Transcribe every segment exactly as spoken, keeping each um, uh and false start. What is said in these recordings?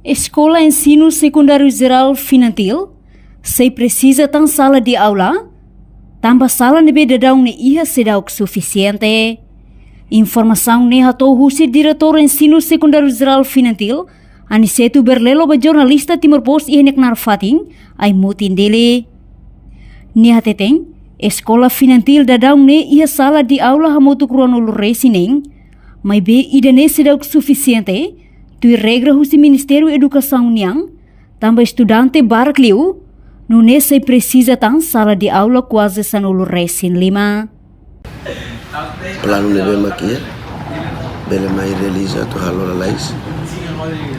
Eskola Ensinu Sekundáriu Jerál Finantil sei presiza tan sala de aula, tanba sala ne'ebé daudaun ne'e iha seidauk sufisiente. Informasaun ne'e hato'o husi Diretór Ensinu Sekundáriu Jerál Finantil, Aniceto Berlelo, ba jornalista Timor Post iha nia knaar fatin, Aimutin, Dili. Nia hateten, eskola finantil daudaun ne'e iha sala de aula hamutuk ruanulu resin neen, maibé ida-ne'e seidauk sufisiente, tuir regra husi Ministériu Edukasaun nian, tanba estudante barak liu, nune'e sei presiza tan sala de aula kuaze sanulu resin lima. Planu ne'ebé mak iha, bele mai realiza atu halo lalais.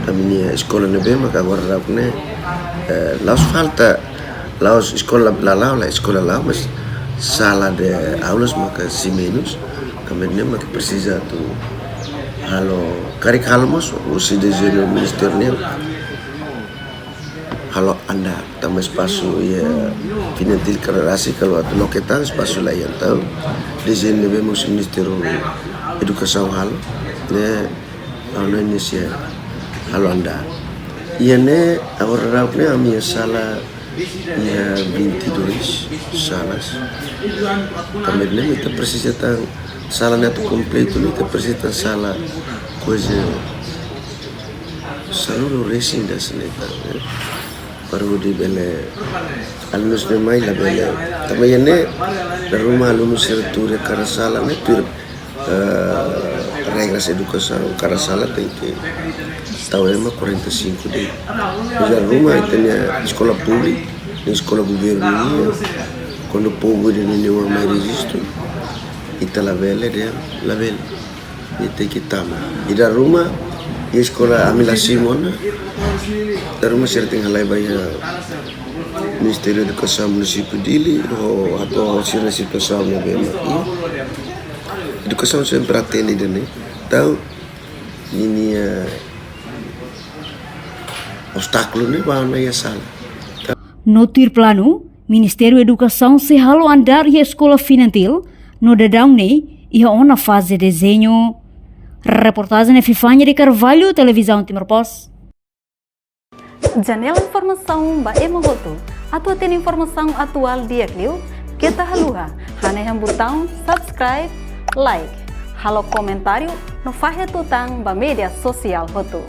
Ami-nia eskola ne'ebé mak agora daudaun ne'e, eh, la'ós falta, la'ós eskola la la'o, la eskola la'o, mas sala de aulas maka sei menus. Tanba ne'e mak presiza atu halo, karik halo mós, husi dezeñu ministériu nian halo andár, tanba espasu iha finantil karik rasik kalau atu loke tan espasu la iha, entaun dezeñu ne'ebé mós Ministériu Edukasaun halo, ne'e halo inisia halo andár. Iha ne'e agora daudaun ne'e ami-nia sala iha vinte e dois salas. Tanba ne'e ita presiza tan sala ne'e atu kompletu ne'e ita presiza tan sala kuaze sanulu resin das ne'e tan, eh. Para hodi bele alunus ne'e mai labele. Tanba iha ne'e dala ruma alunus sira tuur iha kada sala ne'e tuir, eh, regras edukasaun, kada sala tenke tau ema quarenta e cinco de'it. Dala ruma ita-nia eskola públiku, nia eskola governu nian, kuandu povu ida-ne'e nia oan mai rejistu, ita labele dehan, labele. Ita tenke tama. I dala ruma, iha eskola ami la simu ona, dala ruma sira tenke halai ba iha Ministériu Edukasaun Munisípiu Dili, hodi hato'o sira-nia situasaun ne'ebé mak iha. Edukasaun sempre atende ida-ne'e. Entaun, ninia, eh, obstákulu ne'e ba ona iha sala. No tuir planu, Ministériu Edukasaun sei halo andár iha eskola finantil, no daudaun ne'e iha ona faze dezeñu. Reportajen Epifania de Carvalho, Televizaun Timor Post. Janela informasaun ba ema hotu. Atu hatene informasaun atuál di'ak liu, keta haluha hanehan butaun subscribe, like, halo komentáriu no fahe tutan ba média sosiál hotu.